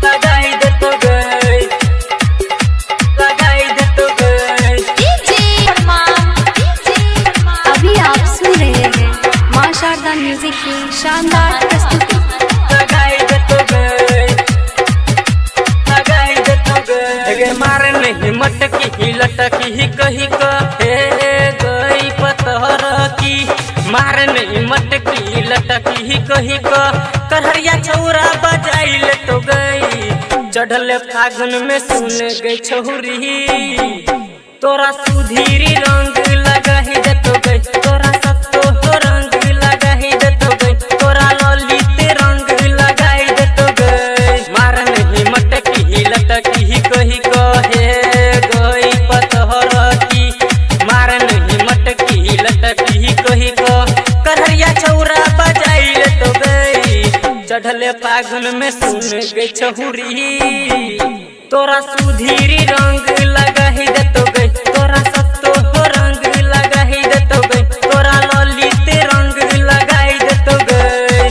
लगाई देतो गई, लगाई देतो गई। डीजे अरमान, डीजे अरमान। अभी आप सुन रहे हैं माँ शारदा म्यूजिक की शानदार प्रस्तुति। लगाई देतो गई, लगाई देतो गई। गे मारे नहीं मटकी लटकी ही कही क हे गई पतहर की। मारे नहीं मटकी लटकी ही कही क करहरिया छौरा बजाई ले तो गई। चढ़ल फागुन में सुन गई छौरी, तोरा सुधीरी रंग लगाही देतो गई, तोरा सतो रंग लगाही देतो गई, तोरा ललित रंग लगाई देतो गई। मारन ही मटकी लटकी ही कही कहे गई पतहर की। मारन ही मटकी लटकी ही कही क करहरिया छौरा बजाई ले तो गई। चढ़ले फागुन में सुन गई छहुरी, तोरा सुधीरी रंग लगाही देतो गई, तोरा सतो रंग लगाही देतो गई, तोरा ललित रंग लगाई देतो गई,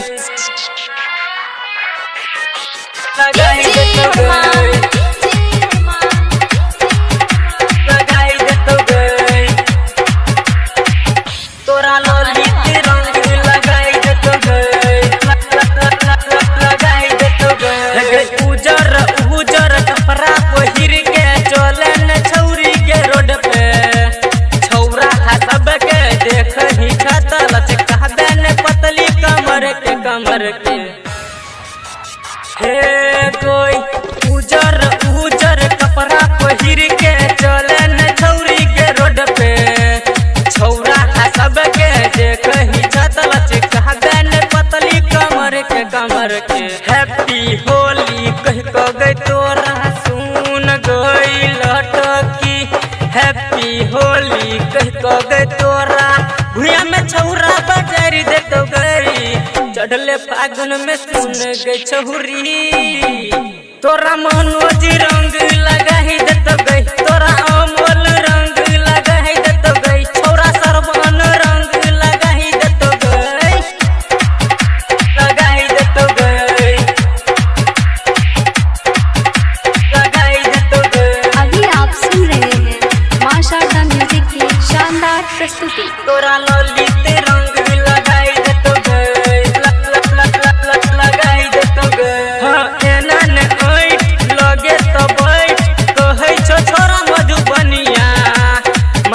लगाई डीजे देतो अरमान, गई, डीजे अरमान। लगाई देतो गई, तोरा ललित रंग लगाई देतो गई, लगाई देतो गई। उजर उजर कपड़ा पहिर के चले न छौरी के रोड पे, छौरा सबके देख ही छत लचकाबे न पतली कमर के, कमर के। हे कोई उजर उजर कपड़ा पहिर के चले न छौरी के रोड पे, छौरा सबके देख ही छत लचकाबे न पतली कमर के, कमर के। हैप्पी होली कह क गई तोरा सुन गई लटकी, हैप्पी होली कह क गई तोरा भुइया में छौरा बजारी देतो गई। चढ़ले फागुन में सुन गई छहुरी, तोरा मनोज रंग लगाही देतो गई, तोरा अमोल रंग लगाही देतो गई, छौरा सरवन रंग लगाही देतो गई, लगाई देतो गई, लगाई देतो गई। अभी आप सुन रहे हैं माँ शारदा म्यूजिक की शानदार प्रस्तुति। तोरा ललित रंग लगाई देतो गई, लगाई देतो गई। हाँ एना ने ऐठ लगे तो बैठ कहै छो छोरा मधुबनिया,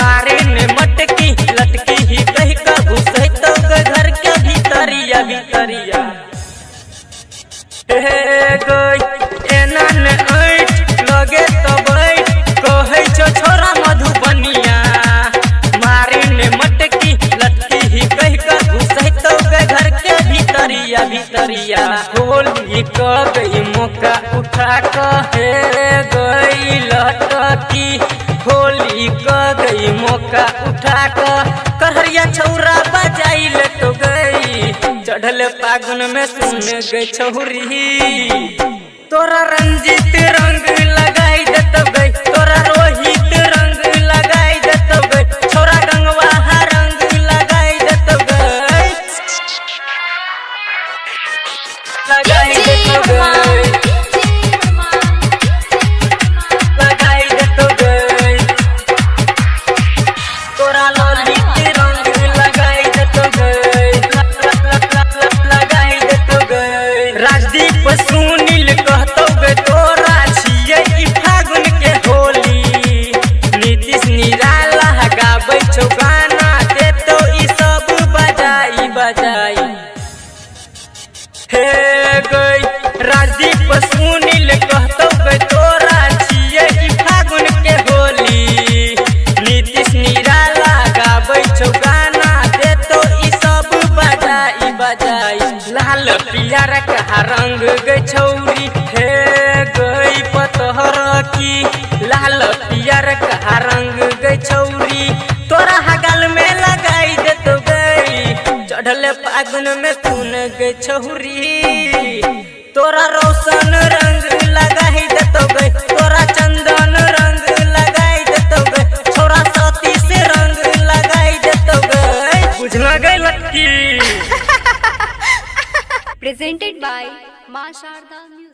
मारे ने मटकी लटकी ही कहि क घुसै तो गई घर के भीतरिया, भीतरिया। हे गई एना ने ऐठ लगे तो बैठ कहै छो छोरा मधुबनिया, मारे ने मटकी लटकी ही कहि क घुसै तो गई घर के भीतरिया, भीतरिया। होली क गई मौका उठा क हे गई लटकी, होली क गई मौका उठा क करहरिया छौरा बजाई ले तो गई। चढ़ल फागुन में सुन गई छहुरी, तोरा रंजित रंग लगाई देतो गई, तोरा रोहित रंग लगाई देतो गई, छोरा गंगवा रंग लगाई देतो गई, लगाई डीजे देतो अरमान, गई, डीजे अरमान। लगाई देतो गई, तोरा ललित रंग लगाई देतो गई, लगाई देतो गई। राजदीप सुनील कहतो गई तोरा छियै ई फागुन के होली, नीतीश निराला गाबै छौ गाना देतो ई सब बजाई बजाई। हे गई राजदीप सुनील कहतो गई तोरा छियै ई फागुन के होली, नीतीश निराला गाबै छौ गाना देतो ई सब बजाई बजाई। लाल पियर का रंग गई छौरी हे गई पतहर की, लाल पियर का रंग गई छौरी तोरा गाल में लगाई देतो गई। चढ़ल फागुन में सुन गई छहुरी, तोरा रोशन रंग लगाई देतो गई, तोरा चंदन रंग लगाई देतो गई, छोरा सतीश रंग लगाई देतो गई। बुझना गई लटकी। Present Presented by Maa Sharda Music.